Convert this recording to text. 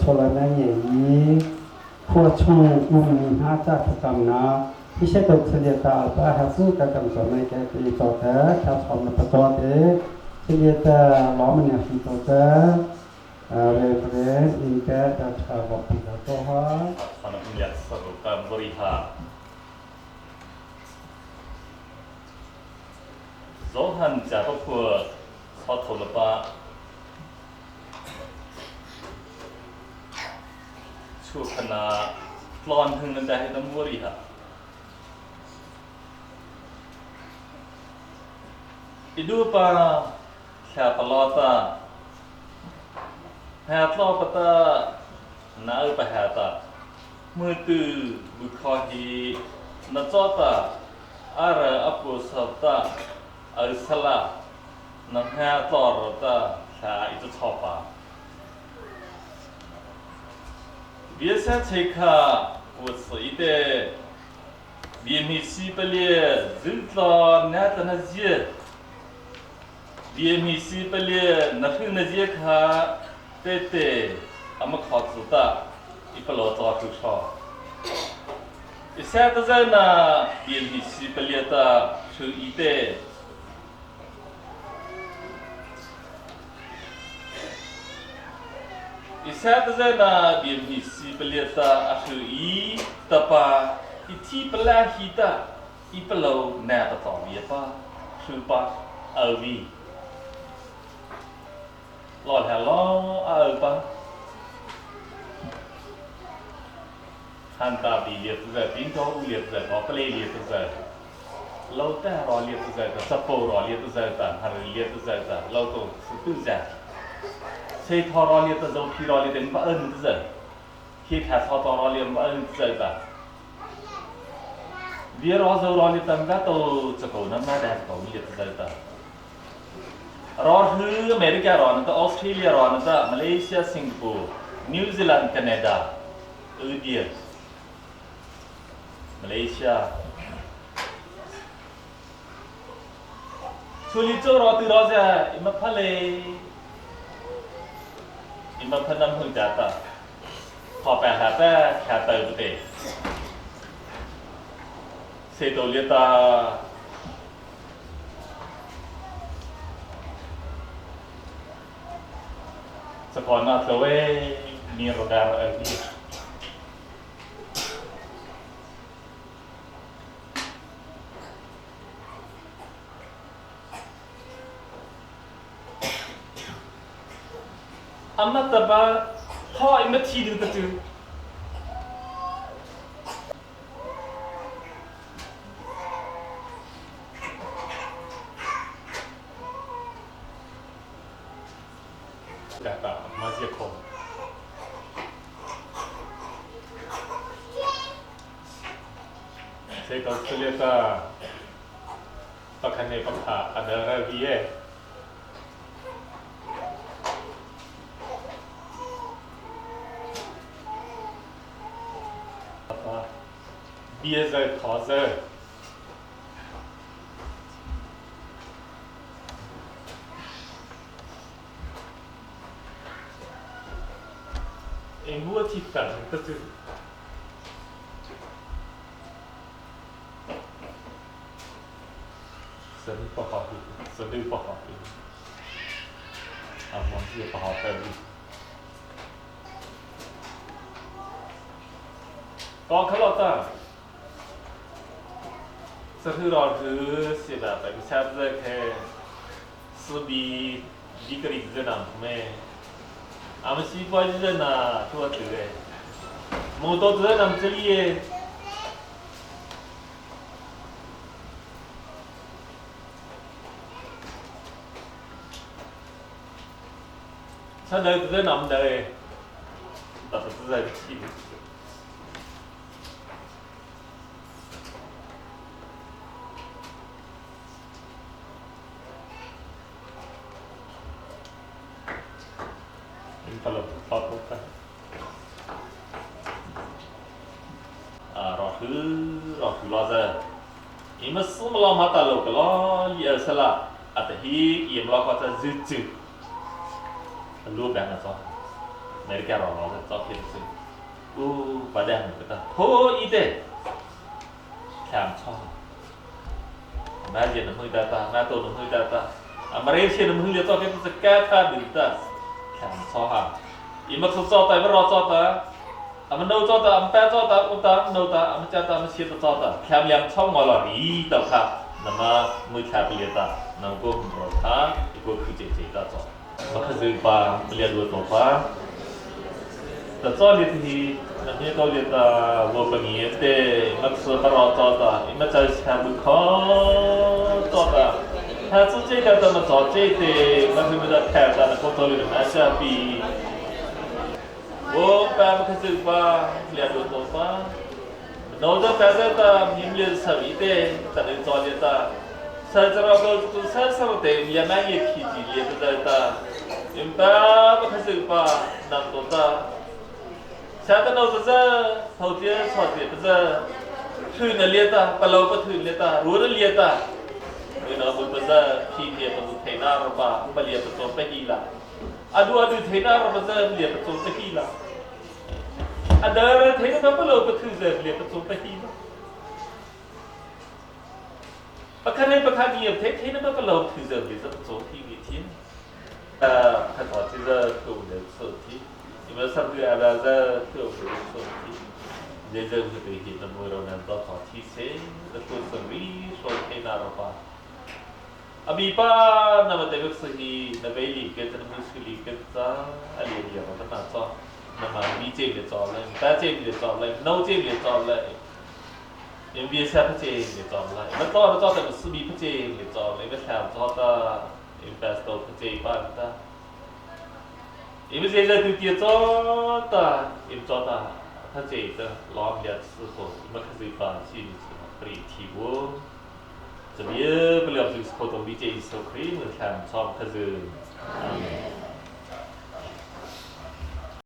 Thluachuah na ngei i khua chung ummi hna ca thlacamnak Hiseto ta hasu ka kam so mai ke ti cho te kha chom na pato te chiliata lo man ya si to te Reverend in ke da tha wa pi da to ha Sana punya saruka beriha. Zohan ca pa phua sa tho la pa chu khana tlon hung nan da he dam buri ha. Idu pa thla pa lo ta ha tlo pa ta na pa ha ta mu tu bu kho hi na cho ta ara apu sa ta al sala na ha tlo ro ta thla i chu cho pa bia sa che kha u si te bia mi si pa le zil tlo na ta na zia bia mi si pa le na hru na zia kha te te ama kho chu ta i pa lo cho chu cho i sa ta za na bia mi si pa le ta hru i te i sa ta za na bia mi si pa le ta a hru i ta pa i thi pa la hi ta i pa lo na ta to bia pa hru pa al vi lo la lo a al pa han ta bi liet za pin to u liet za ko pale liet za lo ta ro liet za ta sapo ro liet za ta har liet za ta lo to su tu za sei tho ro liet zo phi ro liet ba en za khi tha tho to ro liet ba en za ta bia ro zo ro liet tam da to cha ko na ma da ko liet za ta ro hư America ro na ta Australia ro na ta Malaysia Singapore New Zealand Canada India Malaysia Chuli cho ro tu ro ja ima phale ima phanam hung ja ta kho pa ha ta kha ta bu te se to lia ta sakon na tloe ni ro da ro el bi amma ta ba tho ima thi ding ta tu ta ta ma zia kho se to Australia ta pakhan ne pakha adara vi e bia zai tho zai e mua ti ta ta tu 神不好听，神都不好听，啊，忘记不好听。高考了的，这后老师写的，咱们下次再看，是比一个例子呢，没，俺们西瓜人呐，多得嘞，没多得咱们这里。他在在哪么的？打是在气。ro hư ro hư lo giờ ima sum lo ma ta lo ka lo li sala at hi im lo ko ta zu zu lu bang na so America ro ro cho khi si u ba dang ka ta tho i te thlam cho ma je na mui da ta ma to na mui da ta a Malaysia na mui le cho ke ta ka ka din ta thlam cho ha i ma cho ta ma ro cho ta ama no cho ta am pa cho ta u ta no ta ama cha ta ama sia ta cho ta thlam liam cho ngo lo ri ta kha na ma mui thla pi le ta na ko ro tha i ko khu che che ta cho ma kha zu pa lia du to pa ta cho li thi na he to li ta wo pa ni te ma su pa ro cho ta i ma cha cha bu kho cho ta tha chu che ta ta ma cho che te ma su ma da tha ta na ko to li ma cha pi 我爸不开始把两个多吧，那这反正他你们是一代，咱们早点的，三十个都三十个代，也蛮也皮筋也不在的，你们爸不开始把那多的，现在那是这头天朝天不是，去那列的，不老不去列的，如的列的，你那不不是皮筋不是太大了吧，不列不做不一了。Adu adu thena ra ba za lia pa chu pa hi la adara thena ba pa lo pa thu za lia pa chu pa hi la pakhan pakhan ni the thena ba pa lo thu za lia pa chu hi ni thi 他早期的特务的手机，你们上个阿拉在特务的手机，人人会对那么多人到早期些，那都是为说天哪的话。阿米巴那么代表是hi na veli ke ta mu suli ke ta ali ali ro ta cho na ma mi che le cho le ta che le cho le no che le cho le 因为下不che le cho le ma to na cho ta su mi che le cho le ma tha cho ta invest to che ba ta 因为现在都跌cho ta im cho ta 他这个老两次后，没开始把心里可以提过。这边不了就是活动理解一首可以能看，差不多是。